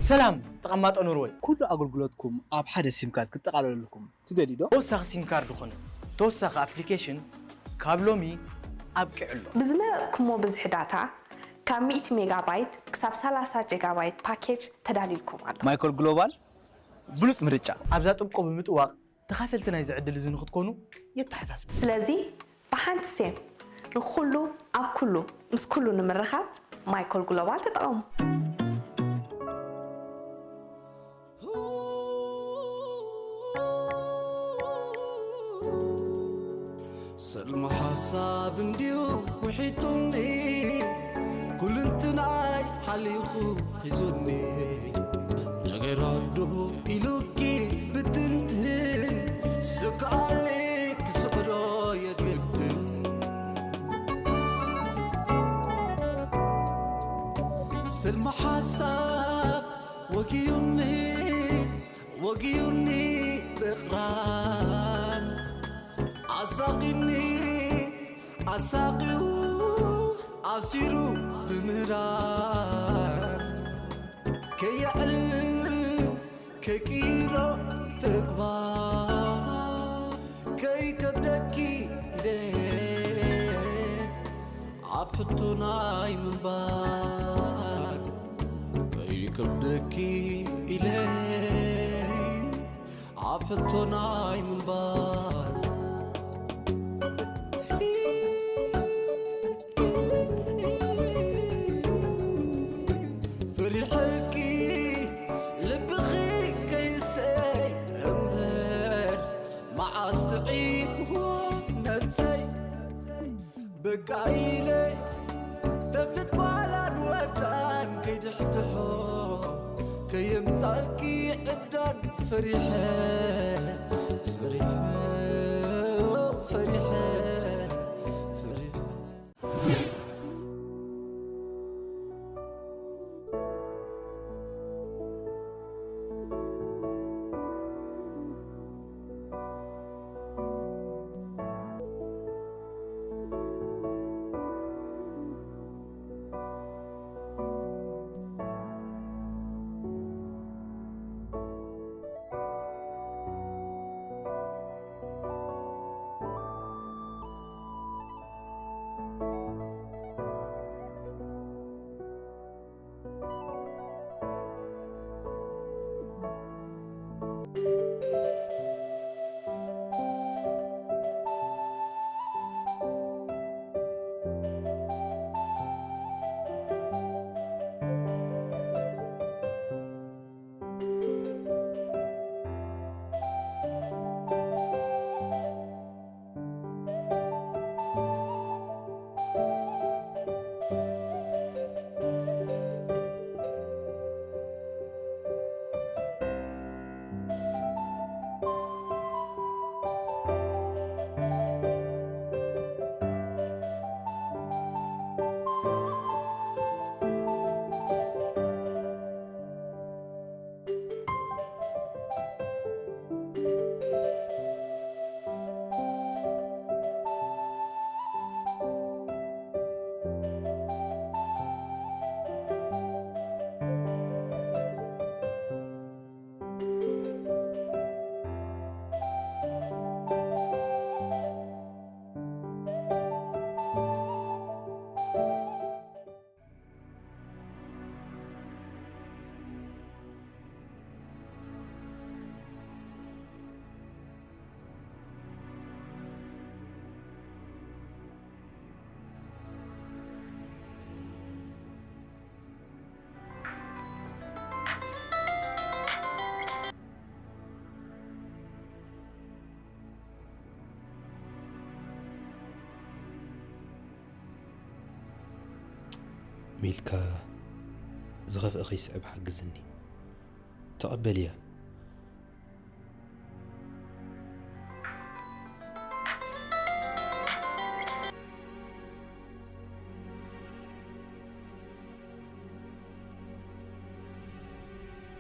ሰላም ተቐማጦ ኖርወይ። ኩሉ ኣገልግሎትኩም ኣብ ሓደ ሲም ካርድ ክጠቓለለልኩም ትደልዩ ዶ? ተወሳኺ ሲም ካርድ ኾነ ተወሳኺ ኣፕሊኬሽን ካብ ሎሚ ኣብቂዑ ኣሎ። ብዝመረጽኩሞ ብዝሒ ዳታ፣ ካብ ሚእቲ ሜጋባይት ክሳብ ሰላሳ ጀጋባይት ፓኬጅ ተዳልዩልኩም ኣሎ። ማይኮል ግሎባል ብሉጽ ምርጫ። ኣብዛ ጥብቆ ብምጥዋቕ ተኻፈልቲ ናይዚ ዕድል እዚ ንኽትኮኑ የተሓሳስብ። ስለዚ ብሓንቲ ሴም ንኹሉ ኣብ ኩሉ ምስ ኩሉ ንምርኻብ ማይኮል ግሎባል ተጠቐሙ። ሰልሚ ሓሳብ እንድዩ ውሒጡኒ፣ ኩልንትናይ ሓሊኹ ሒዙኒ። ነገራት ዶ ኢሉኪ ብትንትን፣ ስክኣለይ ክስዕሮ የግድን። ሰልሚ ሓሳብ ወጊዩኒ፣ ወጊዩኒ ብቕራን ኣሳቒኒ ኣሳቒዩ ኣሲሩ ብምህራን ከየዕልል ከይቅይሮ ተግባር ከይከብደኪ ኢለ ኣብ ሕቶ ናይ ምንባር ከይከብደኪ ኢለ ኣብ ሕቶ ናይ ምንባር ፈሪሐኪ ልብኺ ከይሰይ እምበር መዓስ ጥዒምዎ ነብሰይ በቃ ኢለ ተብልት ጓላን ወዳን ከይድሕድሖ ከየምጻልኪ ዕብዳን ፈሪሐ ፈሪሐ ፈሪሐ ፈሪሐ ሚልካ፣ ዝኸፍአ ከይስዕብ ሓግዝኒ። ተቐበልያ።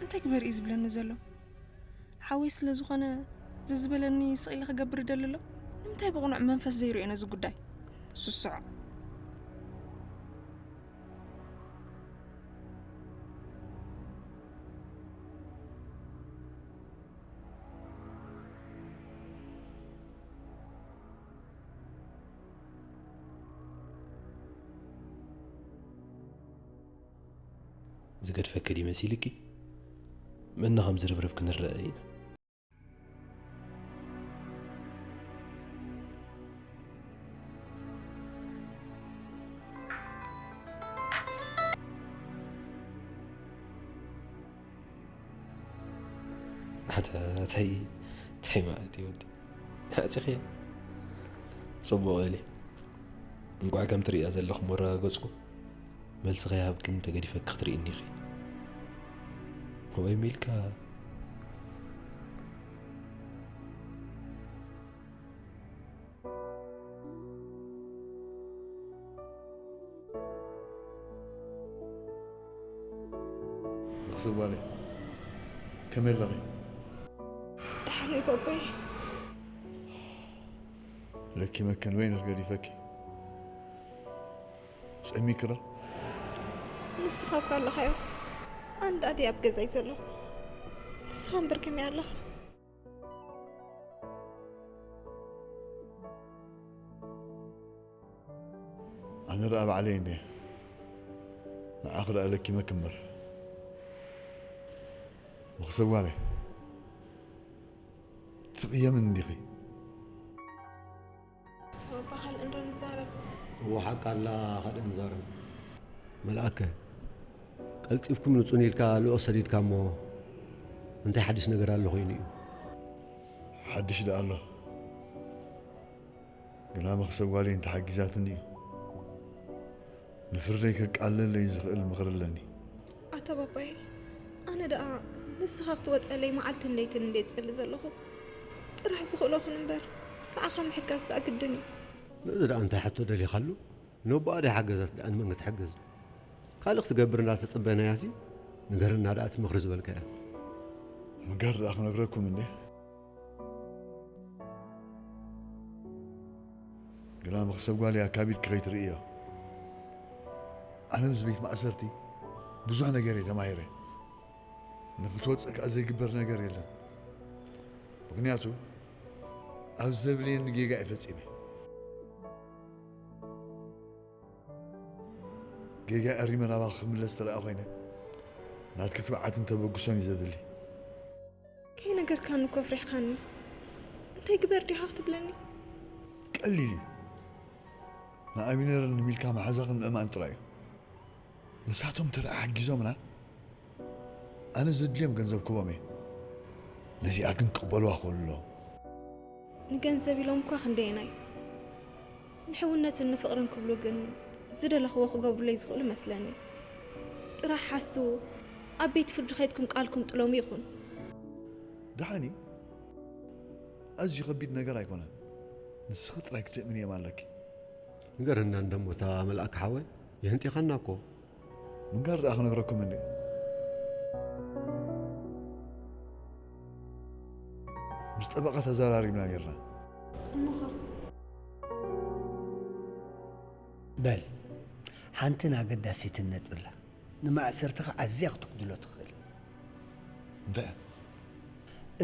እንታይ ግበር እዩ ዝብለኒ ዘሎ? ሓወይ ስለ ዝኾነ፣ ዘዝበለኒ ስቕ ኢለ ክገብር እደሊ ኣሎ። ንምንታይ ብቕኑዕ መንፈስ ዘይርእዮ ነዚ ጉዳይ? ስስዖ። ዝገድፈኪ ድዩ መሲልኪ? መና ከም ዝርብርብ ክንረአ ኢና። ኣታ፣ እንታይ፣ እንታይ ማለት እዩ ወዲ? ኣዕጺኽያ? ጽቡቕ በሊ። እንቋዕ ከም ትርእያ ዘለኹ መረጋገጽኩ። መልሲ ከይሃብክን ተገዲፈኪ ክትርእይኒ ኢኺ። ወይ ሚልካ። መኽሰብ ጓለይ፣ ከመይ ኣለኺ? ደሓን እየ ባባየ። ለኪመክን ወይኒ ክገዲፈኪ። ጸሚክረ? ንስኻ እኳ ኣለኻዮ። ኣንዳ ድየ ኣብ ገዛይ ዘለኹ? ንስኻ እምበር ከመይ ኣለኻ? ኣነ ደኣ ባዕለይ እንዴ። ንዓኺ ደኣ ለኪመኪ እምበር። መኽሰብ ጓለይ፣ ትቕየምኒ እንዲኺ? ሰበባ ካልእ እንዶ ንዛረብ። እዎ፣ ሓቃ ኣላ፣ ካልእ ንዛረብ። መልኣከ፣ ቀልጢፍኩም ንጹን ኢልካ ልኦ ሰዲድካ እሞ፣ እንታይ ሓድሽ ነገር ኣሎ ኮይኑ እዩ? ሓድሽ ደኣ ኣሎ። ግና መኽሰብ ጓለይ እንተሓጊዛትኒ እዩ። ንፍርደይ ከቃልለለይ ዝኽእል ምኽሪ ኣለኒ። ኣታ ባባየ፣ ኣነ ደኣ ንስኻ ክትወጸለይ መዓልትን ለይትን እንድየ ዝጽሊ ዘለኹ። ጥራሕ ዝኽእሎ ኩን እምበር፣ ንዓኻ ምሕጋዝ ደኣ ግድን እዩ። ነዚ ደኣ እንታይ ሕቶ ደሊኻሉ? ነቦኣ ደይ ሓገዘት ደኣ ንመን ክትሕግዝ? ካልእ ክትገብር እንዳተጸበናያሲ፣ ንገረና ደኣ እቲ ምኽሪ ዝበልካያ። ምጋር ደኣ ክነግረኩም እንዴ? ግና መኽሰብ ጓለይ ኣካቢድኪ ከይትርእዮ። ኣነ ምስ ቤት ማእሰርቲ ብዙሕ ነገር እየ ተማሂረ። ንኽትወጽእ ከኣ ዘይግበር ነገር የለን። ምኽንያቱ፣ ኣብ ዘብልየኒ ጌጋ እየ ፈጺመ። ጌጋ ኣሪመ ናባኺ ክምለስ ተደኣ ኮይነ፣ ናትኪ ትብዓትን ተበግሶን እዩ ዘድሊ። ከይነገርካኒ እኮ ኣፍሪሕካኒ። እንታይ ግበር ዲኻ ክትብለኒ? ቀሊል እዩ። ንኣቢነርን ንሚልካ መሓዛኽን ምእማን ጥራይ እዩ። ንሳቶም እንተ ደኣ ሓጊዞምና፣ ኣነ ዘድልዮም ገንዘብ ክቦም እየ። ነዚኣ ግን ክቕበልዋ ክኽእሉ ኣለዎም። ንገንዘብ ኢሎም እኳ ክንደየናይ ንሕውነትን ንፍቕርን ክብሉ ግን ዝደለኽዎ ክገብሩለይ ዝኽእሉ መስለኒ። ጥራሕ ሓስቡ፣ ኣብ ቤት ፍርዲ ኸይድኩም ቃልኩም ጥለሙ ይኹን። ደሓን እዩ። ኣዝዩ ኸቢድ ነገር ኣይኮነን። ንስኺ ጥራይ ክትእምንዮም ኣለኪ። ንገረና እንደሞ እታ መልኣክ ሓወይ፣ የህንጢኻና እኮ። ምንጋር ደኣ ክነግረኩም እንዴ? ምስ ጠበቓ ተዘራሪብና ኔርና። እሞኸ? በል፣ ሓንትን ኣገዳሲትን ነጥቢ ኣላ። ንማእሰርትኻ ኣዝያ ክትጉድሎ ትኽእል። እንታይ?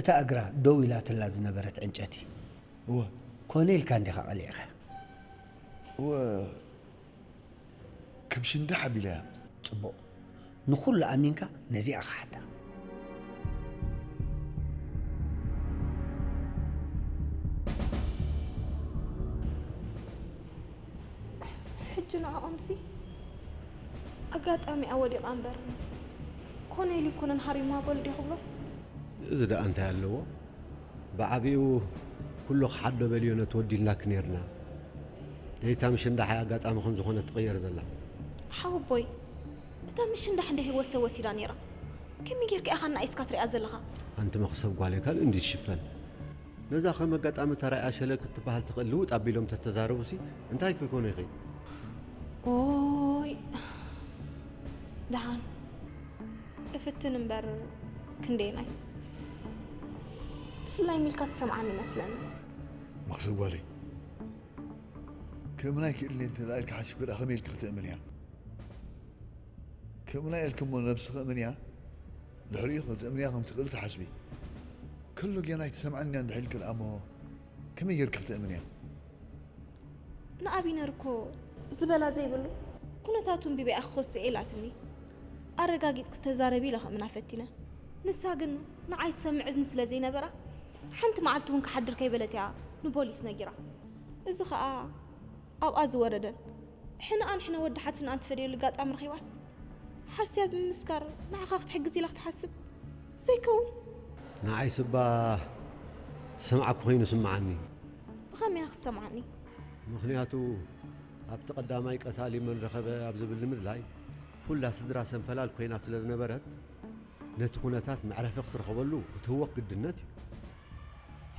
እታ እግራ ደው ኢላትላ ዝነበረት ዕንጨቲ። እወ። ኮነ ኢልካ እንዲኻ ቀሊዕኻ። እወ። ከም ሽንዳሕ ኣቢለያ። ጽቡቕ። ንኹሉ ኣሚንካ ነዚኣ ክሓታ። ሕጂ ንዕኦምሲ ኣጋጣሚኣ ወዲቓ እምበር፣ ኮነ ኢሉ ኣይኮነን ሃሪምዋ በሉ ዲዩ ክብሎ? እዚ ደኣ እንታይ ኣለዎ? ብዓቢኡ ኩሉ ክሓዶ በልዮ ነቲ ወዲልናኪ ኔርና። ለይታ ምሽንዳሕ እያ ኣጋጣሚ ከም ዝኾነ ትቕየር ዘላ። ሓወቦይ፣ እታ ምሽንዳሕ እንደ ህይወት ሰብ ወሲዳ ኔራ። ከመይ ጌርካ ኢኻ እናኣይስካ ትሪኣ ዘለኻ? ኣንቲ መኽሰብ ጓለይ፣ ካልእ እንዲ ትሽፈን። ነዛ ከም ኣጋጣሚ ተራእያ ሸለል ክትበሃል ትኽእል ልውጥ ኣቢሎም ተተዛረቡሲ እንታይ ክኮኑ ኢኺ? ኦይ፣ ደሓን እፍትን እምበር ክንደየናይ። ብፍላይ ሚልካ ትሰምዓኒ ይመስለኒ። መኽሰብ ጓለይ፣ ክእምና ይክእልኒ እንተ ደኣ ኢልካ ሓሲብኪ ደኣ ከመይ ኢልኪ ክትእምንያ? ክእምና ኢልኪ እሞ ነብስኺ እመንያ፣ ድሕሪኡ ክትእምንያ ከም ትኽእሊ ትሓስቢ። ከሎ ጌና ኣይትሰምዓንያ እንድሕር ኢልኪ ደኣ እሞ ከመይ ጌርኪ ክትእምንያ? ንኣቢነር እኮ ዝበላ ዘይብሉ፣ ኩነታቱ ኣንቢበ እያ ክኸሶ እየ ኢላትኒ። ኣረጋጊጽ ክተዛረቢ ኢለ ከምና ፈቲነ። ንሳ ግን ንዓይ ዝሰምዕ እዝኒ ስለ ዘይነበራ፣ ሓንቲ መዓልቲ እውን ክሓድር ከይበለት እያ ንፖሊስ ነጊራ። እዚ ኸኣ ኣብኣ ዝወረደን ሕነኣን ሕነ ወዲ ሓትንኣን ትፈድየሉ ኣጋጣሚ ረኺባስ፣ ሓስያ ብምስካር ንዓኻ ክትሕግዝ ኢላ ክትሓስብ ዘይከውን። ንዓይ ስባ ዝሰምዓኩ ኮይኑ ስምዓኒ። ብኸመይ ክትሰምዓኒ? ምኽንያቱ ኣብቲ ቀዳማይ ቀታሊ መን ረኸበ ኣብ ዝብል ንምድላይ ኩላ ስድራ ሰንፈላል ኮይና ስለ ዝነበረት፣ ነቲ ኩነታት መዕረፊ ክትረኽበሉ ክትህወኽ ግድነት እዩ።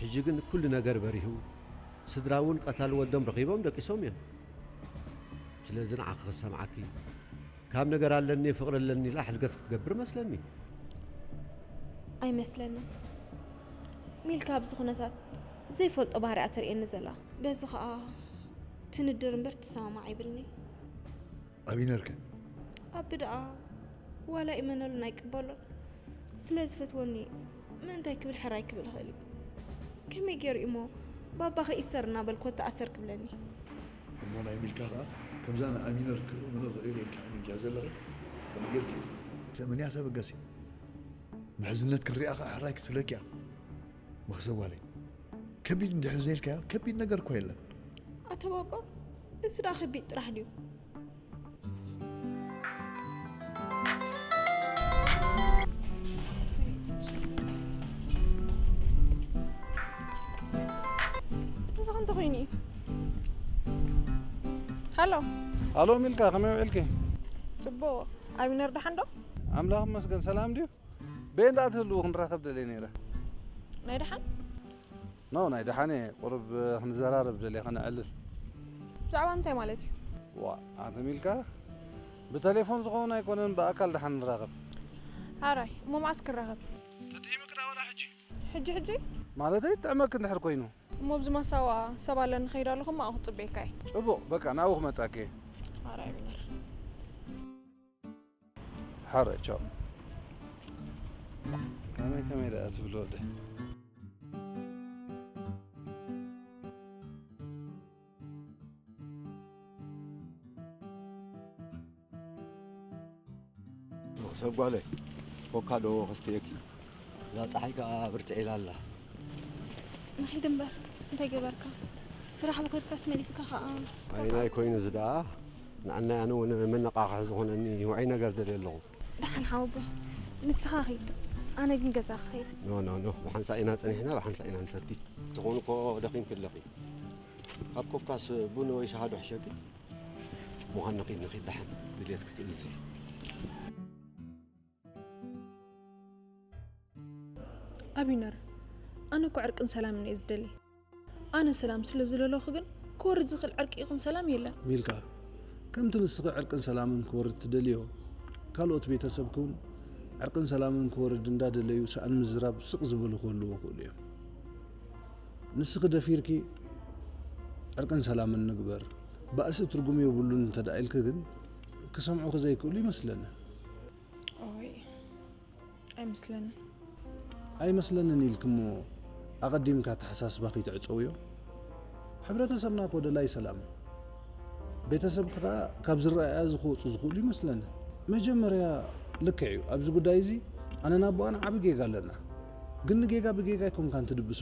ሕጂ ግን ኩሉ ነገር በሪሁ፣ ስድራ እውን ቀታሊ ወዶም ረኺቦም ደቂሶም እዮም። ስለዚ ንዓኺ ክሰምዓኪ፣ ካብ ነገር ኣለኒ ፍቕሪ ኣለኒ ኢላ ሕልገት ክትገብር መስለኒ። ኣይመስለንን። ሚልካ ኣብዚ ኩነታት ዘይፈልጦ ባህሪኣ ተርእየኒ ዘላ። በዚ ኸኣ ትንድር እምበር ትሰማማዕ ይብልኒ። ኣቢነር ከ? ኣቢ ደኣ ዋላ ይመነሉን ኣይቅበሎን። ስለ ዝፈትወኒ ምእንታይ ክብል ሕራይ ክብል ይኽእል እዩ። ከመይ ገይሩ እሞ ባባኸ ይእሰር እናበልኩ ተኣሰር ክብለኒ? እሞ ናይ ሚልካ ኸኣ ከምዛ ንኣቢነር ክእምኖ ክእል ኢልካ ኣሚንካ ዘለኺ ከምኡ ጌርኪ? ተመንያ ተበገሲ። ምሕዝነት ክሪኣ ኸኣ ሕራይ ክትብለኪ እያ። መኽሰብ ጓለይ፣ ከቢድ እንድሕር ዘይልካዮ ከቢድ ነገር እኮ የለን። ኣታ ባባ፣ እዚ ደኣ ከቢድ ጥራሕ ድዩ? እዚ ከ እንታይ ኮይኑ እዩ? ሃሎ። ሃሎ ሚልካ፣ ከመይ ውዒልኪ? ጽቡቕ። ኣቢነር ደሓን ዶ? ኣምላኽ ይመስገን፣ ሰላም ድዩ? በየን ደኣ ትህልዉ ክንራኸብ ደልየ ነይረ። ናይ ደሓን? ኖ፣ ናይ ደሓን እየ። ቁሩብ ክንዘራረብ ደልየ፣ ከነዕልል። ብዛዕባ እንታይ ማለት እዩ? ዋ፣ ኣንተ ሚልካ፣ ብተሌፎን ዝኸውን ኣይኮነን፣ ብኣካል ደሓን ንራኸብ። ሓራይ፣ እሞ መዓስ ክራኸብ? ተጥዒምክ ዳ ወላ ሕጂ? ሕጂ ሕጂ? ማለተይ፣ ጥዕመክ እንድሕር ኮይኑ። እሞ ኣብዚ ማሳዋ ሰብ ኣለኒ፣ ከይድ ኣለኹ፣ እሞ ኣብኡ ክጽበየካ እየ። ጽቡቕ፣ በቃ፣ ናብኡ ክመጻክ እየ። ሓራይ ኣቢነር። ሓረ ቻው። ከመይ ከመይ ደኣ ትብሎ ወደ? ሰብ ጓለይ፣ ኮካ ዶ ከስትየኪ? እዛ ጸሓይ ከኣ ብርትዕ ኢላ ኣላ። ንኺድ እምበር፣ እንታይ ገበርካ? ስራሕ ብኸድካስ መሊስካ ኸኣ ኣይናይ ኮይኑ እዚ ደኣ፣ ንዓናይ ኣነ እውን መነቓቕሒ ዝኾነኒ ውዑይ ነገር ደልየ ኣለኹ። ደሓን ሓወቦ፣ ንስኻ ኺድ፣ ኣነ ግን ገዛ ክኸይድ። ኖ፣ ኖ፣ ኖ፣ ብሓንሳእ ኢና ጸኒሕና፣ ብሓንሳእ ኢና ንሰቲ። ዝኾነ እኮ ደኺምኪ ኣለኺ። ካብ ኮካስ ቡን ወይ ሻሂ ዶ ሕሸኪ? ምዃን ንኺድ፣ ንኺድ ደሓን ድልየት ክትእዝዚ። ኣቢነር፣ ኣነ እኮ ዕርቅን ሰላምን እየ ዝደሊ። ኣነ ሰላም ስለ ዝደለኹ ግን ክወርድ ዝኽእል ዕርቂ ይኹን ሰላም የለን። ሚልካ፣ ከምቲ ንስኺ ዕርቅን ሰላምን ክወርድ ትደልዮ፣ ካልኦት ቤተሰብኪ እውን ዕርቅን ሰላምን ክወርድ እንዳደለዩ ሰኣን ምዝራብ ስቕ ዝበሉ ክህልዉ ይኽእሉ እዮም። ንስኺ ደፊርኪ ዕርቅን ሰላምን ንግበር፣ ባእሲ ትርጉም የብሉን እንተ ደኣ ኢልኪ ግን ክሰምዑኺ ዘይክእሉ ይመስለኒ። ኦይ፣ ኣይመስለንን። ኣይመስለንን ኢልኪ እሞ ኣቐዲምካ ኣተሓሳስባኺ ትዕጸውዮ? ሕብረተሰብና እኮ ደላይ ሰላም እዩ። ቤተሰብኪ ከኣ ካብ ዝረኣያ እዚ ክወጹ ዝኽእሉ ይመስለኒ። መጀመርያ ልክዕ እዩ፣ ኣብዚ ጉዳይ እዚ ኣነን ኣቦኣን ዓቢ ጌጋ ኣለና። ግን ንጌጋ ብጌጋ ኣይኮንካን ትድብሶ።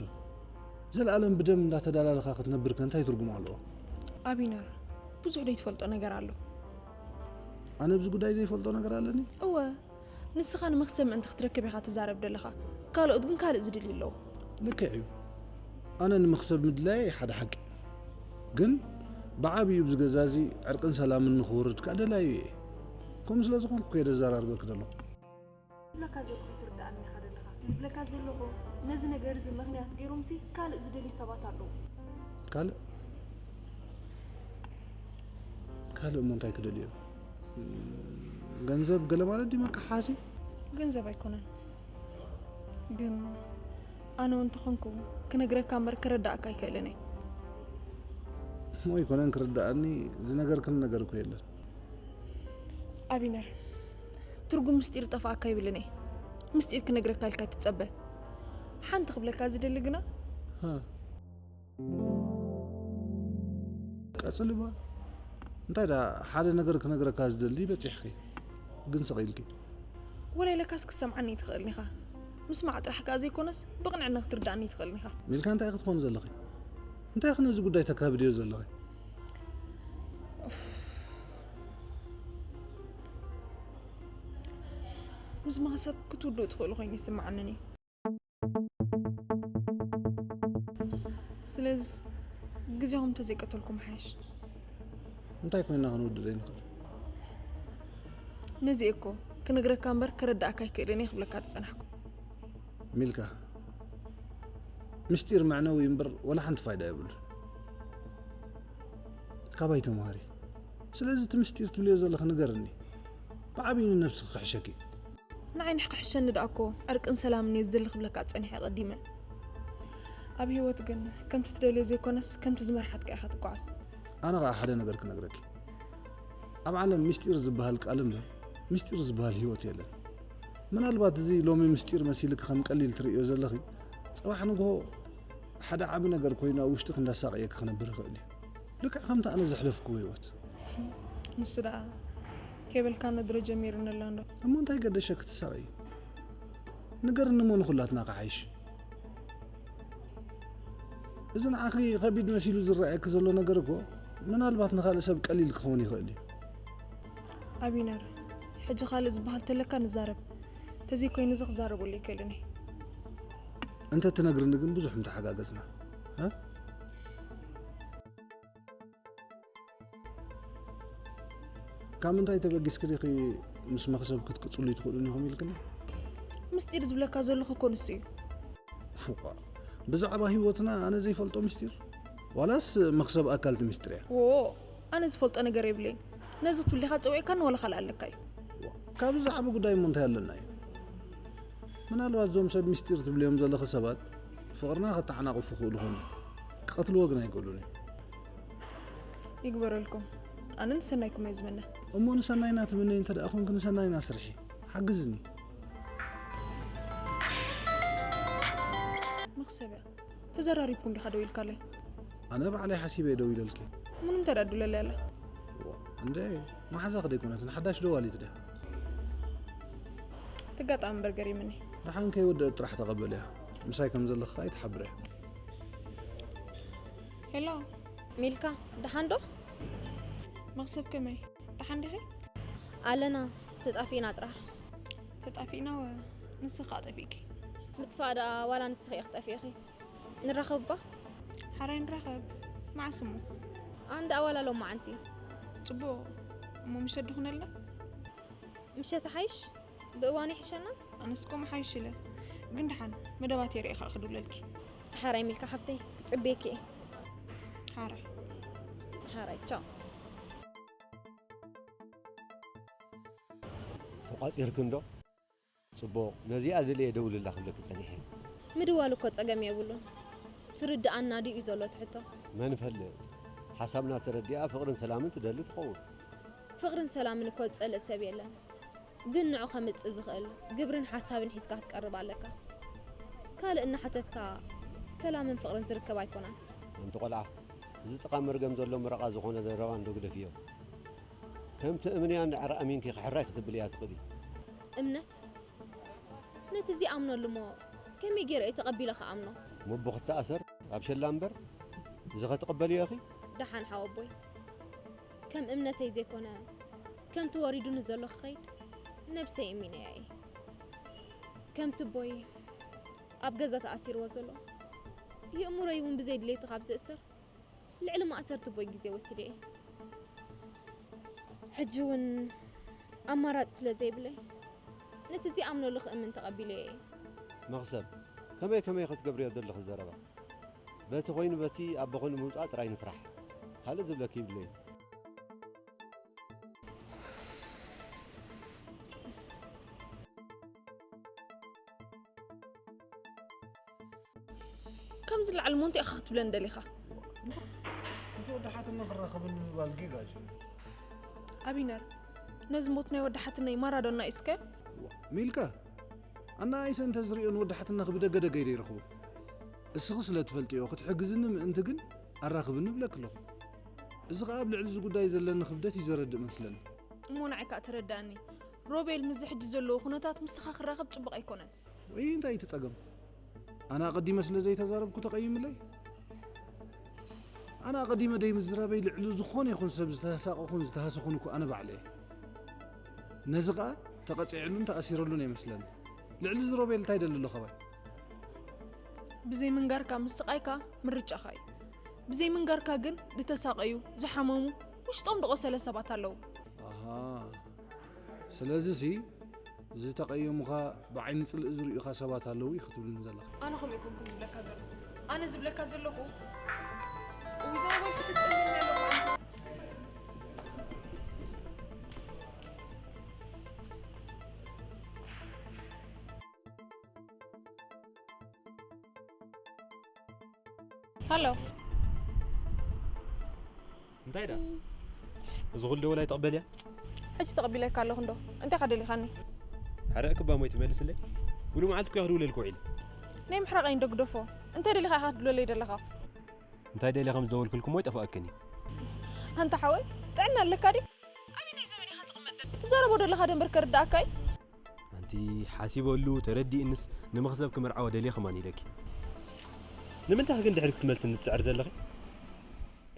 ዘልኣለም ብደም እንዳተዳላለኻ ክትነብር ከ እንታይ ትርጉም ኣለዎ? ኣቢነር፣ ብዙሕ ዘይትፈልጦ ነገር ኣሎ። ኣነ ኣብዚ ጉዳይ ዘይፈልጦ ነገር ኣለኒ? እወ፣ ንስኻ ንመኽሰብ ምእንቲ ክትረክብ ኢኻ ትዛረብ ደለኻ። ካልኦት ግን ካልእ ዝድልዩ ኣለዉ። ልክዕ እዩ። ኣነ ንመኽሰብ ምድላየይ ሓደ ሓቂ። ግን ብዓብዩ ኣብዚ ገዛ እዚ ዕርቅን ሰላምን ንኽወርድ ከኣ ደላዩ እየ። ከምኡ ስለ ዝኾንኩ ከየ ዘራርበኪ ዘለኹ። ዝብለካ ዘለኹ ኣይትርድኣንን ኢኻ ዘለኻ። ዝብለካ ዘለኹ፣ ነዚ ነገር እዚ ምኽንያት ገይሮምሲ ካልእ ዝደልዩ ሰባት ኣለዉ። ካልእ? ካልእ እሞ እንታይ ክደልዩ እዮም? ገንዘብ ገለ ማለት ድዩ መከሓሲ? ገንዘብ ኣይኮነን። ግን ኣነ እውን እንተኾንኩ ክነግረካ እምበር ክረዳእካ ኣይክእልን እየ። እሞ ኣይኮነን ክርድኣኒ፣ ዝነገርክኒ ነገር እኮ የለን። ኣቢነር፣ ትርጉም ምስጢር ጠፋእካ ይብልን እየ። ምስጢር ክነግረካ ኢልካ ኣይትጸበ። ሓንቲ ክብለካ ዝደሊ ግና። ሃ። ቀጽሊ እባ። እንታይ ደኣ ሓደ ነገር ክነግረካ ዝደሊ በጺሕኪ። ግን ስቕ ኢልኪ። ወላ ኢለካስ ክትሰምዓኒ ኣይትኽእልን ኢኻ። ምስማዕ ጥራሕ ከኣ ዘይኮነስ ብቕንዕና ክትርድኣኒ ኣይትኽእልን ኢኻ። ሚልካ፣ እንታይ ክትኾን ዘለኺ? እንታይ ክነዚ ጉዳይ ተካብድዮ ዘለኺ? ምስ መኽሰብ ክትውድኡ ትኽእሉ ኮይኑ ይስምዓንን እዩ። ስለዚ ግዜኹም እንተዘይቀተልኩም ሓይሽ። እንታይ ኮይና ክንውድድ ኣይንኽእል? ነዚ እኮ ክነግረካ እምበር ክረዳእካ ኣይክእልን እየ ክብለካ ዝጸናሕኩ። ሚልካ፣ ምስጢር መዕነዊ እምበር ወላ ሓንቲ ፋይዳ የብሉን። ካባይ ተማሃሪ። ስለዚ እቲ ምስጢር ትብልዮ ዘለኺ ንገርኒ። ብዓብዩ ንነብስኺ ክሕሸኪ። ንዓይ ንሕ ክሕሸኒ ደኣ እኮ ዕርቅን ሰላምን እየ ዝደሊ ክብለካ ጸኒሐ ቀዲመ። ኣብ ህይወት ግን ከምቲ ትደልዮ ዘይኮነስ ከምቲ ዝመርሓትካ ኢኻ ትጓዓዝ። ኣነ ኸኣ ሓደ ነገር ክነግረኪ። ኣብ ዓለም ምስጢር ዝበሃል ቃል እምበር ምስጢር ዝበሃል ህይወት የለን። ምናልባት እዚ ሎሚ ምስጢር መሲልኪ ከም ቀሊል ትርእዮ ዘለኺ፣ ጽባሕ ንግሆ ሓደ ዓቢ ነገር ኮይኑ ኣብ ውሽጥኺ እንዳሳቐየኪ ክነብር ይኽእል እዩ። ልክዕ ከምቲ ኣነ ዘሕለፍክዎ ህይወት። ንሱ ደኣ ከይበልካ ነድሮ ጀሚሩኒ ኣሎ እንዶ። እሞ እንታይ ገደሸ ክትሳቐይ? ንገርኒ እሞ ንኹላትና ክሓይሽ። እዚ ንዓኺ ከቢድ መሲሉ ዝረኣየኪ ዘሎ ነገር እኮ ምናልባት ንኻልእ ሰብ ቀሊል ክኸውን ይኽእል እዩ። ኣቢነር፣ ሕጂ ካልእ ዝበሃል ተለካ ንዛረብ። ተዘይኮይኑ እዚ ክዛረበሉ ኣይክእልን እየ። እንተ ትነግርኒ ግን ብዙሕ ምተሓጋገዝና። እ? ካብ ምንታይ ተበጊስኪ ዲኺ ምስ መኽሰብ ክትቅጽሉ ይትኽእሉን ኢኹም ኢልክኒ? ምስጢር ዝብለካ ዘለኹ እኮ ንሱ እዩ። ፉቋ፣ ብዛዕባ ህይወትና ኣነ ዘይፈልጦ ምስጢር? ዋላስ መኽሰብ ኣካልቲ ምስጢር እያ? ዎ፣ ኣነ ዝፈልጦ ነገር የብለይን። ነዚ ክትብል ዲኻ ጸዊዕካኒ ዋላ ካልእ ኣለካ እዩ? ካብ ብዛዕባ ጉዳይ እሞ እንታይ ኣለና እዩ? ምናልባት እዞም ሰብ ምስጢር ትብልዮም ዘለኺ ሰባት ፍቕርና ከተዓናቕፉ ክኽእሉ ኾኑ ክቐትልዎ ግን ኣይክእሉን እዮም። ይግበረልኩም። ኣነ ንሰናይኩም እየ ዝምነ። እሞ ንሰናይና ትምነይ እንተ ደኣ ኾንኪ ንሰናይና ስርሒ፣ ሓግዝኒ። መኽሰበ፣ ተዘራሪብኩም ዲኻ ደው ኢልካለይ? ኣነ ባዕለይ ሓሲበ እየ ደው ኢለልኪ። ምንም ተዳዱለለይ ኣላ። ዋ፣ እንደ መሓዛኺ ደይኮነትን ሓዳሽ ደዋሊት ድያ? ትጋጣሚ እምበር ገሪምኒ። ደሓን ከይወደአት ጥራሕ ተቐበልያ። ምሳይ ከም ዘለኺ ኣይትሓብርያ። ሄሎ። ሚልካ፣ ደሓን ዶ? መኽሰብ ከመይ? ደሓን ዲኺ? ኣለና፣ ተጣፊእና ጥራሕ። ተጣፊእና ወ-፣ ንስኺ ከኣ ጠፊእኪ። ምጥፋእ ደኣ ዋላ ንስኺ ኢኺ ጠፊእኺ። ንራኸብ እባ። ሓራይ ንራኸብ። መዓስ እሞ? ኣንዳ ዋላ ሎማዓንቲ። ጽቡቕ። እሞ ምሸት ድኹነልና? ምሸት ሓይሽ? ብእዋኑ ይሕሸና? ኣነስ ከምኡ ሓይሽ ኢለ። ግን ደሓን መደባት የርእየ ከኣ ክድውለልኪ። ሓራይ ሚልካ ሓፍተይ፣ ክጽበየኪ እየ። ሓራይ። ሓራይ፣ ቻው። ተቋጺርክን ዶ? ጽቡቕ፣ ነዚኣ ዝለየ ደውልላ ክብለኪ ጸኒሐ። ምድዋል እኮ ጸገም የብሉን። ትርድኣና ድዩ እዩ ዘሎ እቲ ሕቶ? መን ይፈልጥ? ሓሳብና ተረዲኣ ፍቕርን ሰላምን ትደሊ ትኸውን። ፍቕርን ሰላምን እኮ ዝጸልእ ሰብ የለን። ግን ንዑ ከምጽእ ዝኽእል ግብርን ሓሳብን ሒዝካ ክትቀርብ ኣለካ። ካልእ እናሓተትካ ሰላምን ፍቕርን ዝርከብ ኣይኮነን። ኣንቲ ቆልዓ፣ እዚ ጥቓ መርገም ዘሎ መረቓ ዝኾነ ዘረባ እንዶ ግደፍዮ። ከምቲ እምንያ እንድሕር ኣሚንኪ ክሕራይ ክትብልያ ትኽእሊ። እምነት? ነቲ ዝኣምነሉ እሞ ከመይ ገይረ እየ ተቐቢለ ክኣምኖ? ሙቡ ክትኣሰር ኣብ ሸላ እምበር፣ እዚ ኸትቕበልዮ ኢኺ? ደሓን ሓወቦይ፣ ከም እምነተይ ዘይኮነ ከምቲ ወሪዱኒ ዘሎ ክኸይድ ነብሰይ እሚነያ እየ። ከምቲ ኣቦይ ኣብ ገዛ ተኣሲርዎ ዘሎ፣ የእምሮይ እውን ብዘይ ድሌቱ ካብ ዝእሰር ልዕሊ ማእሰርቲ ኣቦይ ግዜ ወሲደ እየ። ሕጂ እውን ኣማራጺ ስለ ዘይብለይ ነቲ ዝኣምነሉ ክእምን ተቐቢለዮ እየ። መኽሰብ፣ ከመይ ከመይ ክትገብርዮ ዘለኺ ዘረባ? በቲ ኮይኑ በቲ ኣቦ ኮይኑ ምውጻእ ጥራይ ንስራሕ። ካልእ ዝብለኪ ይብለይ። ከምዚ ላዕሊ ሞ እንታይ ኢኻ ክትብለኒ ደሊኻ? ምስ ወዲ ሓትነ ክራኸበኒ ምባል ጌጋ እዩ። ኣቢነር፣ ነዚ ሞት ናይ ወዲ ሓትነይ ማራዶና እዩ እስከ? ሚልካ፣ ኣናኣይሰ እንተዝርእዮ ንወዲ ሓትነኺ ብደገ ደገ እዩ ደይረኽቦ። እስኺ ስለ ትፈልጥዮ ክትሕግዝኒ ምእንቲ ግን ኣራኽብኒ እብለኪ ኣለኹ። እዚ ኸኣ ኣብ ልዕሊ እዚ ጉዳይ ዘለኒ ክብደት እዩ ዘረድእ መስለኒ። እሞ ንዓይ ከኣ ተረድኣኒ። ሮቤል፣ ምስዚ ሕጂ ዘለዎ ኩነታት ምስኻ ክራኸብ ጽቡቕ ኣይኮነን። ወይ እንታይ እቲ ጸገም? ኣነ ኣቐዲመ ስለ ዘይተዛረብኩ ተቐይምለይ? ኣነ ኣቐዲመ ደይ ምዝራበይ ልዕሊ ዝኾነ ይኹን ሰብ ዝተሳቐኹን ዝተሃሰኹን እኮ ኣነ ባዕለ እየ። ነዚ ኸኣ ተቐጺዕሉን ተኣሲረሉን እየ መስለኒ። ልዕሊ እዚ ሮቤል እንታይ ደሊ ኣሎ ኸባይ? ብዘይ ምንጋርካ ምስቓይካ ምርጫኻ እዩ። ብዘይ ምንጋርካ ግን ዝተሳቐዩ፣ ዝሓመሙ፣ ውሽጦም ዝቖሰለ ሰባት ኣለዉ። ኣሃ። ስለዚሲ፣ ዝተቐየሙኻ ብዓይኒ ጽልኢ ዝርእዩኻ ሰባት ኣለዉ እዩ ክትብልኒ ዘለኻ። ኣነ ከምኡ ኣይኮንኩ ዝብለካ ዘለኹ። ኣነ ዝብለካ ዘለኹ፣ እውዞ ወልኪ ትጸልም ያለው ማለት ነው። ሃሎ። እንታይ ዳ? እዚ ኩሉ ደወል ኣይትቕበልያ? ሕጂ ተቐቢለካ ኣለኹ እንዶ። እንታይ ኢኻ ደሊኻኒ? ሓረቕ ክባ ሞይ ትመልስለይ? ሙሉ መዓልቲ እኮ እየ ክድውለልኩ ውዒለ። ናይ ምሕራቕ ኣይንዶ ግደፎ። እንታይ ደሊኻ ኢኻ ክትድውለለይ ደለኻ? እንታይ ደልየ ከም ዝደወልክልኩም ወይ ጠፋእክን እዩ። ኣንታ ሓወይ፣ ጥዕና ኣለካ ድዩ? ኣበየናይ ዘመን ኢኻ ትቕመጥ ደለኻ? ትዛረቦ ደለኻ ደንበር ከርድኣካ እዩ። ኣንቲ ሓሲበሉ ተረዲእንስ ንመኽሰብ ክምርዓወ ደልየ ከማን ኢለኪ። ንምንታይ ግን ድሕሪት ክትመልስኒ ትጽዕሪ ዘለኺ?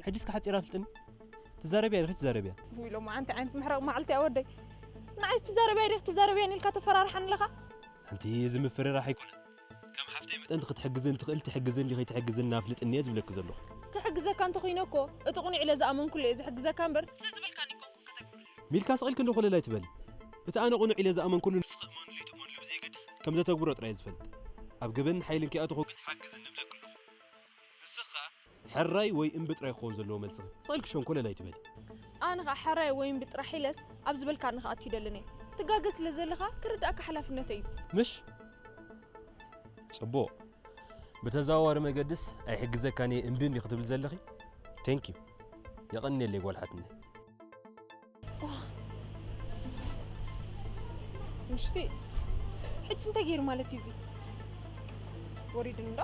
ሕጂስ ክሓጺር ኣፍልጥኒ። ትዛረብያ ኢልኺ ትዛረብያ። ውይ፣ ሎማዓንቲ ዓይነት ምሕራቕ መዓልቲ እያ ወደይ። ንዓይስ ትዛረብያ ኢልኪ ትዛረብያን ኢልካ ተፈራርሓኒ ኣለኻ? ኣንቲ እዚ ምፍርራሕ ኣይኮነን። ከም ሓፍተይ መጠን ክትሕግዝን ትኽእል ትሕግዝን ዲኺ ትሕግዝን ኣፍልጥኒ እየ ዝብለኪ ዘለኹ። ክሕግዘካ እንተኾይነ እኮ እቲ ቁኑዕ ኢለ ዝኣመንኩሉ እየ ዝሕግዘካ እምበር ዘዝበልካኒ ኣይኮንኩን ከተግብር። ሚልካ ስቕ ኢልኪ እንዶ ኮለል ኣይትበሊ። እቲ ኣነ ቁኑዕ ኢለ ዝኣመንኩሉ ንስኺ እመንሉ ኣይትእመንሉ ብዘየገድስ ከም ዘተግብሮ ጥራይ እየ ዝፈልጥ። ኣብ ገበን ሓይልን ከይኣተኹ ግን ሓግዝኒ እብለኪ ኣለኹ። ንስኻ ሕራይ ወይ እምቢ ጥራይ ክኸውን ዘለዎ መልስኺ። ስቕ ኢልኪ ሸንኮለል ኣይትበሊ። ኣነ ኸኣ ሕራይ ወይ እምቢ ጥራሕ ኢለስ ኣብ ዝበልካኒ ክኣቱ ይደልን እየ። ትጋገ ስለ ዘለኻ ክርድኣካ ሓላፍነተይ እዩ። ምሽ? ጽቡቕ። ብተዘዋዋሪ መገድስ ኣይሕግዘካን እየ እምቢ እንዲ ክትብል ዘለኺ? ቴንክ ዩ። የቐንየለይ ጓል ሓትነይ። ዋ። ምሽቲ፣ ሕጂ እንታይ ገይሩ ማለት እዩ እዚ? ወሪድን እንዶ?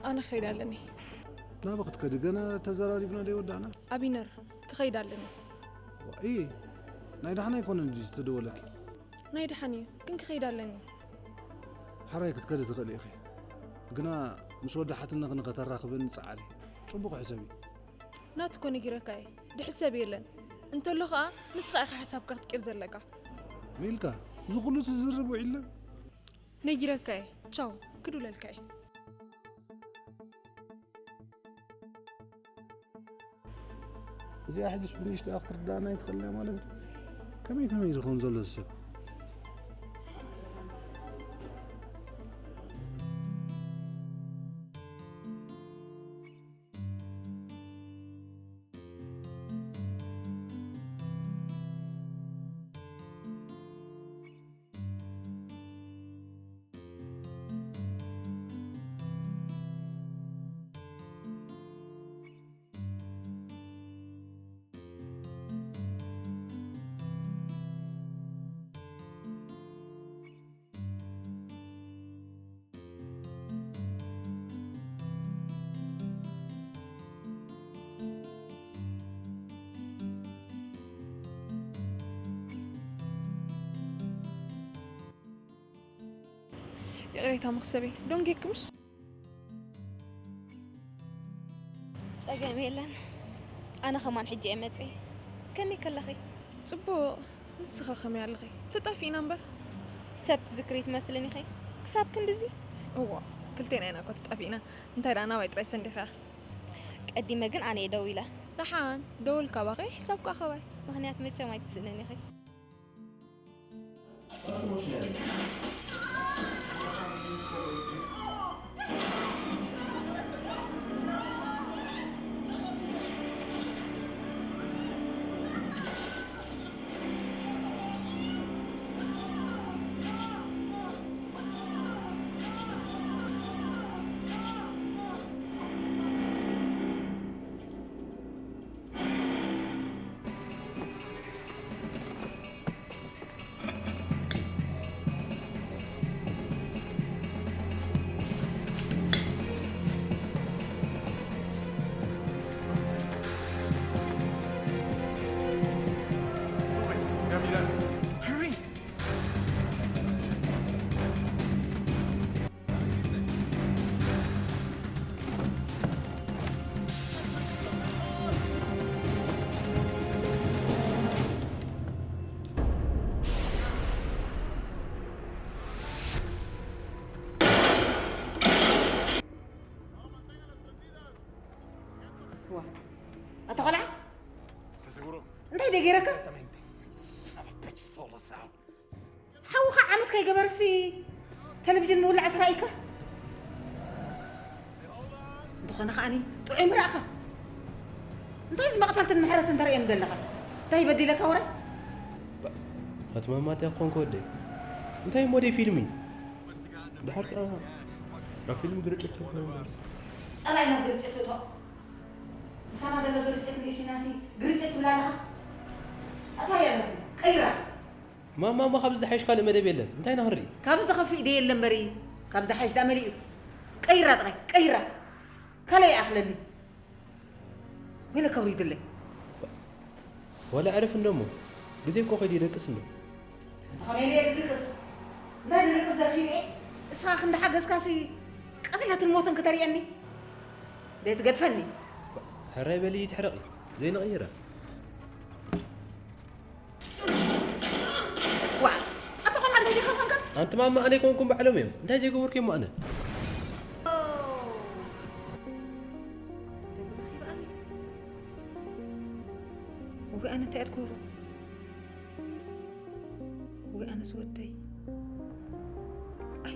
ኣነ ክኸይድ ኣለኒ። ናበይ ክትከዲ? ገና ተዘራሪብና ደይወዳእና። ኣቢነር፣ ክኸይድ ኣለኒ። ዋኢ፣ ናይ ደሓን ኣይኮነን ድዩ ዝተደወለኪ? ናይ ደሓን እዩ፣ ግን ክኸይድ ኣለኒ። ሕራይ ክትከዲ ትኽእሊ ኢኺ። ግና ምስ ወዲ ሓትነኺ ንኸተራኽብኒ ጸዓሪ። ጽቡቕ ሕሰቢ። ናቱ እኮ ነጊረካ እየ። ድሕሰብ የለን። እንተሎ ኸኣ ንስኻ ኢኻ ሓሳብካ ክትቅይር ዘለካ። ሚልካ፣ እዚ ኩሉ ትዝርብ ውዒልና? ነጊረካ እየ። ቻው፣ ክድውለልካ እየ። እዚኣ ሕጅስ ብንእሽቶ ክትርዳእና ኣይትኽእልን እያ ማለት ድዩ? ከመይ ከመይ ዝኸውን ዘሎ ሰብ? ይቕሬታ መኽሰበይ፣ ዶንጌክ ምሽ? ጸገም የለን። ኣነ ከማን ሕጂ እየ መጽየ። ከመይ ከለኺ? ጽቡቕ። ንስኺ ከመይ ኣለኺ? ተጣፊእና እምበር። ሰብ ትዝክሪ ትመስልኒ ኢኺ። ክሳብ ክንድዚ? እዋ፣ ክልቴና ኢና እኮ ተጣፊእና። እንታይ ደኣ ናባይ ጥራይ ሰንዲኻ? ቀዲመ ግን ኣነ እየ ደዊለ። ደሓን፣ ደወልካ ባኺ ሕሳብ ከኣ ከባይ። ምኽንያት መቸም ኣይትስእንን ኢኺ። ገይረካ ሓውኻ ዓመት ከይገበርሲ ቴሌቪዥን ምውላዕ ተራእይካ። እንተኾነ ከዓኒ ጥዑይ ምራእኻ። እንታይ እዚ መቕተልትን ምሕረትን ተርእየኒ ዘለኻ? እንታይ በዲለካ ወረ? ኣትማማት እያ ክኾንኩ ወደይ። እንታይ እሞ ደይ ፊልሚ? ድሓር ከኣ ናብ ፊልሚ ግርጭት ትብሎ። ጸላኢ ናብ ግርጭት እቶ። ምሳና ዘሎ ግርጭት ንእሽናሲ ግርጭት ትብላ ኣለኻ? ኣታ እያ ዘርግና። ቀይራ። ማማ እሞ ካብዚ ዝሓይሽ ካልእ መደብ የለን። እንታይ ኢና ክንርኢ? ካብዚ ዝኸፍእ ደይ የለን በሪ። ካብዚ ዝሓይሽ ደኣ መሊኡ። ቀይራ ጥራይ፣ ቀይራ። ካልእ ይኣኽለኒ። ወይለ ከብሪ ይድለይ። ወላ ዕረፍ እንዶ እሞ። ግዜ እኮ ከይዱ ይደቅስ እንዶ። ከመይ ኢለ ድቅስ? እንታይ ድቅስ ደፊኤ? እስኻ ክንዲ ሓገዝካሲ ቀቲላትን ሞትን ክተርእየኒ? ዘይትገድፈኒ። ሕራይ በሊ ይትሕረቒ። ዘይንቕይራ። ዋ፣ ኣታ ቆልዓ እንታይ ዲኻ ኾንካ? ኣንቲ ማማ ኣነ ኣይኮንኩም ባዕሎም እዮም። እንታይ ዘይገበርኩ እሞ ኣነ? ወይ ኣነ እንታይ ኣድኮሩ? ወይ ኣነስ ወደይ? ኣይ።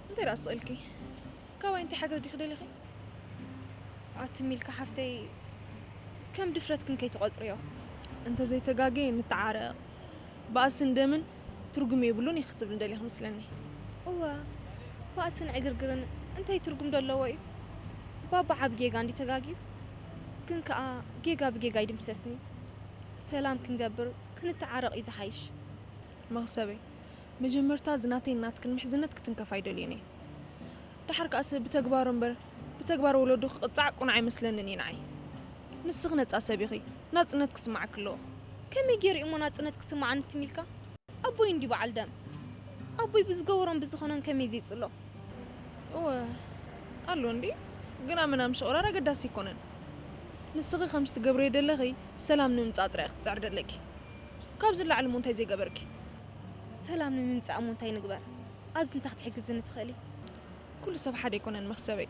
እንታይ ደኣ ስቕ ኢልኪ? ካባይ እንታይ ሓገዝ ዲኺ ደሊኺ? ኣቲ ሚልካ ሓፍተይ፣ ከም ድፍረትክን ከይትቖጽርዮ። እንተ ዘይተጋግየ ንተዓረቕ። ባእስን ደምን ትርጉም የብሉን እዩ ክትብሊ ደሊኺ መስለኒ። እወ፣ ባእስን ዕግርግርን እንታይ ትርጉም ዶ ኣለዎ እዩ? ባባ ዓቢ ጌጋ እንድዩ ተጋግዩ። ግን ከኣ ጌጋ ብጌጋ ኣይድምሰስን እዩ። ሰላም ክንገብር፣ ክንተዓረቕ እዩ ዝሓይሽ። መኽሰበይ፣ መጀመርታ እዚ ናተይን ናትክን ምሕዝነት ክትንከፍ ኣይደልዮን እየ። ደሓር ከኣስ ብተግባሩ እምበር ብተግባር ወለዱ ክቕጻዕ ቅኑዕ ኣይመስለንን እዩ ንዓይ። ንስኺ ነጻ ሰብ ኢኺ፣ ናጽነት ክስምዓኪ ኣለዎ። ከመይ ገይሩ እሞ ናጽነት ክስምዓኒ ትም ኢልካ? ኣቦይ እንዲ በዓል ደም። ኣቦይ ብዝገበሮን ብዝኾነን ከመይ ዘይጽሎ? እወ፣ ኣሎ እንዲ፣ ግና ምናም ሽቕራር ኣገዳሲ ኣይኮነን። ንስኺ ከምዚ ትገብርዮ ደለኺ ሰላም ንምምጻእ ጥራይ ክትጽዕሪ ደለኪ። ካብዚ ንላዕሊ እሞ እንታይ ዘይገበርኪ? ሰላም ንምምጻእ እሞ እንታይ ንግበር? ኣብዚ እንታይ ክትሕግዝኒ ትኽእሊ? ኩሉ ሰብ ሓደ ኣይኮነን መኽሰበይ።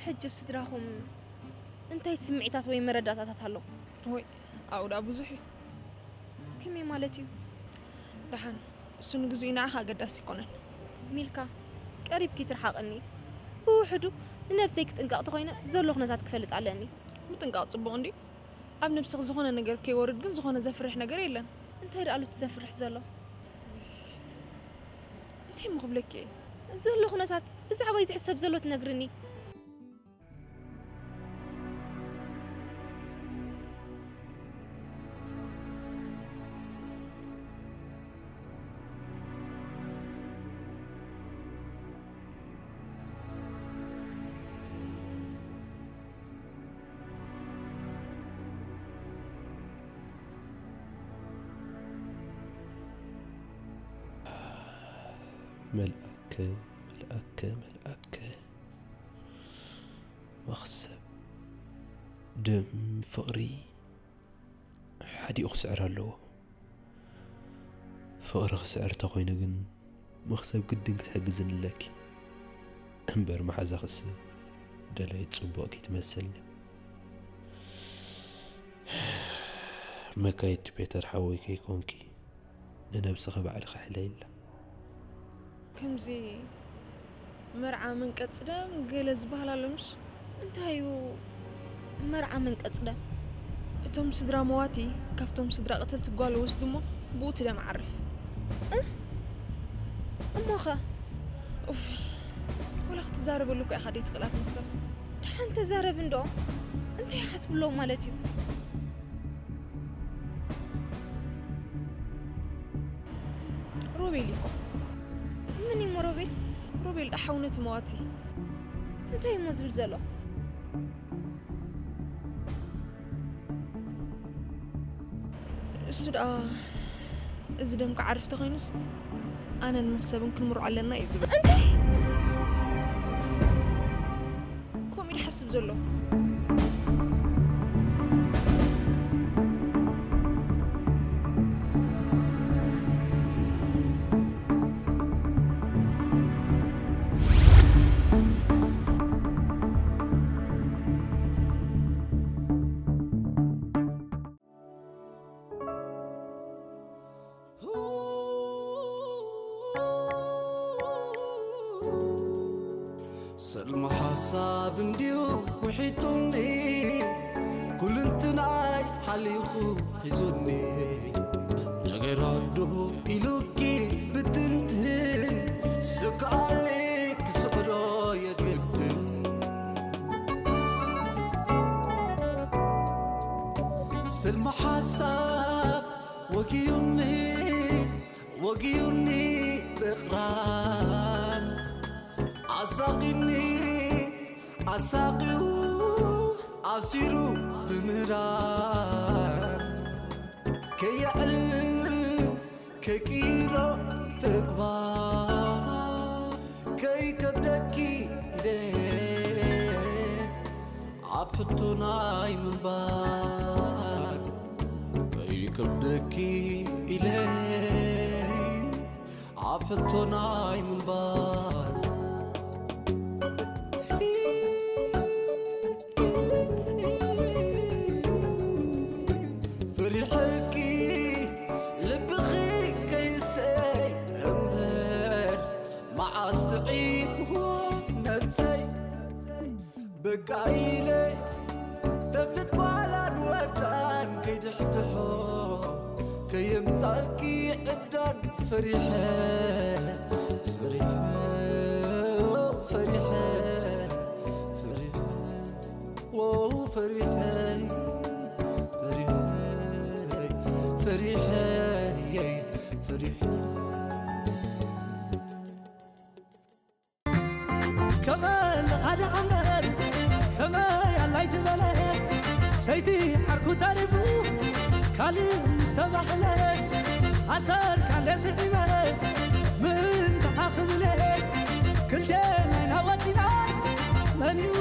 ሕጂ ኣብ ስድራኹም እንታይ ስምዒታት ወይ መረዳእታታት ኣሎ? ወይ፣ ኣብኡ ደኣ ብዙሕ እዩ። ከመይ ማለት እዩ? ደሓን፣ እሱ ንግዚኡ ንዓኻ ኣገዳሲ ኣይኮነን። ሚልካ፣ ቀሪብኪ ትርሓቕኒ። ብውሕዱ ንነብሰይ ክጥንቀቕ ተኾይነ ዘሎ ኩነታት ክፈልጥ ኣለኒ። ምጥንቃቕ ጽቡቕ እንድዩ። ኣብ ነብስኺ ዝኾነ ነገር ከይወርድ ግን ዝኾነ ዘፍርሕ ነገር የለን። እንታይ ደኣ ኣሎ እቲ ዘፍርሕ ዘሎ? እንታይ እሞ ክብለኪ እየ? ዘሎ ኩነታት ብዛዕባይ ዝሕሰብ ዘሎ ትነግርኒ። መልኣከ፣ መልኣከ፣ መልኣከ። መኽሰብ፣ ደም፣ ፍቕሪ ሓዲኡ ክስዕር ኣለዎ። ፍቕሪ ክስዕር ተኾይኑ ግን መኽሰብ ግድን ክትሕግዝኒ ኣለኪ። እምበር መሓዛኽስ ደላዪት ጽቡቕኪ ትመስልኒ። መካይድቲ ፔተር ሓወይ ከይኮንኪ ንነብስኺ ባዕልኺ ሕለይላ። ከምዚ መርዓ መንቀጽ ደም ገለ ዝበሃል ኣሎ ምሽ? እንታይ እዩ መርዓ መንቀጽ ደም? እቶም ስድራ መዋቲ ካብቶም ስድራ ቀተልቲ ጓል ወስዱ እሞ ብኡ እቲ ደም ዓርፍ። እ? እሞኸ? ኡፍ፣ ወላ ክትዛረበሉ እኮ ኢኻ ደይትኽእላት መኽሰብ። ደሓን ተዛረብ እንዶ። እንታይ ይሓስቡ ኣለዉ ማለት እዩ? ሮቤል እኮ። ምን እሞ ሮቤል? ሮቤል ደኣ ሓው ነቲ መዋቲ። እንታይ እሞ ዝብል ዘሎ? እሱ ደኣ እዚ ደም ክዓርፍ ተኾይኑስ ኣነን መክሰብን ክንምርዖ ኣለና እዩ ዝብል። እንታይ? ከምኡ ኢሉ ሓስብ ዘሎ። ሰልሚ ሓሳብ እንድዩ ውሒጡኒ፣ ኩልንትናይ ሓሊኹ ሒዙኒ። ነገራት ዶ ኢሉኪ ብትንትን፣ ስክኣሊ ክስዕሮ የግድን። ሰልሚ ሓሳብ ወጊዩኒ፣ ወጊዩኒ ብቕራን፣ ኣሳቒኒ ኣሳቒዩ ኣሲሩ ብምህራን፣ ከየዕልል ከይቅይሮ ተግባር፣ ከይከብደኪ ኢለ ኣብ ሕቶ ናይ ምንባር፣ ከይከብደኪ ኢለ ኣብ ሕቶ ናይ ምንባር። ፈሪሐኪ ልብኺ ከይስእይ እምበር፣ መዓስ ጥዒምዎ ነብሰይ። በቃ ኢለ ተብልት ጓላን ወዳን፣ ከይድሕድሖ ከየምጻልኪ ዕብዳን። ፈሪሐ ፈሪሐ ፈሪሐ ፈሪሐ፣ ዎ ፈሪሐ ፈሪሐ ፈሪሐ ፈሪሐ። ከመ ለኻዲ ዓመር ከመይ ኣላይ ትበለ፣ ሰይቲ ዓርኩ ተሪፉ ካልእ ምስ ተባህለ፣ ኣሰር ካንደ ስዒበ ምእንቲ ሓኽብለ፣ ክልቴና ኢና ወጺና መን እዩ